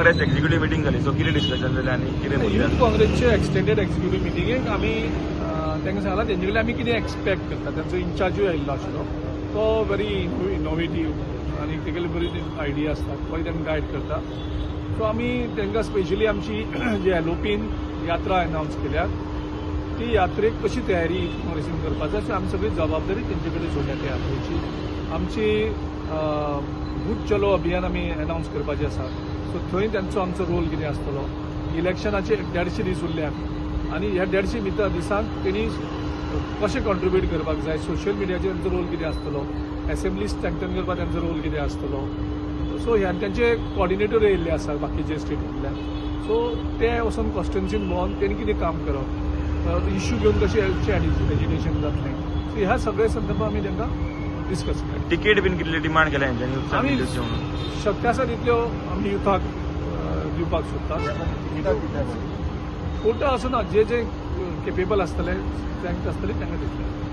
Congress executive meeting जाली, so कितें discussion जालें आनी कितें युथ मुद्दे? काँग्रेसचे एक्सटेंडेड एक्झिक्युटिव्ह मिटिंगेक आमी तांकां सांगलां तेंचे कडल्यान आमी कितें एक्सपेक्ट करता. तांचो इन्चार्जूय आयिल्लो आशिल्लो, तो व्हेरी इनोवेटीव आनी तेगेले बरी आयडिया आसतात, तोय तांकां गायड करता. सो आमी तांकां स्पेशली आमची जी एलओपीन यात्रा अनावन्स केल्या, ती यात्रेक कशी तयारी युथ काँग्रेसीन करपाक जाय, सो आमी सगळी जबाबदारी तेंचे कडेन सोडल्या त्या यात्रेची. आमची बूथ चलो अभियान आमी अनावन्स करपाचें आसा, सो थंय तेंचो आमचो रोल कितें आसतलो. इलेक्शनाचे 150 दीस उरल्यात आनी ह्या 150 दिसांक तेणी कशें कॉन्ट्रिब्यूट करपाक जाय, सोशल मिडियाचेर तेंचो रोल कितें आसतलो, एसेंब्ली स्ट्रेंथन करपाक तेंचो रोल कितें आसतलो. सो ह्या तेंचे कॉर्डिनेटर येयल्ले आसा बाकीचे स्टेटींतल्यान, सो ते वचून कॉन्स्टिट्युन्सीन भोंवन तेणी कितें काम करप, इश्यू घेवन कशें एजिटेशन जातलें, सो ह्या सगळ्या संदर्भात आमी तांकां डिस्कस केलें. तिकीट बीन कितली डिमांड केल्या हेंच्यांनी आमी युथान दिवची म्हणून? शक्य आसा तितल्यो आमी युथाक दिवपाक सोदतात. कोटा असो ना, जे जे केपेबल आसतले, स्ट्रेंथ आसतली, तांकां दितले.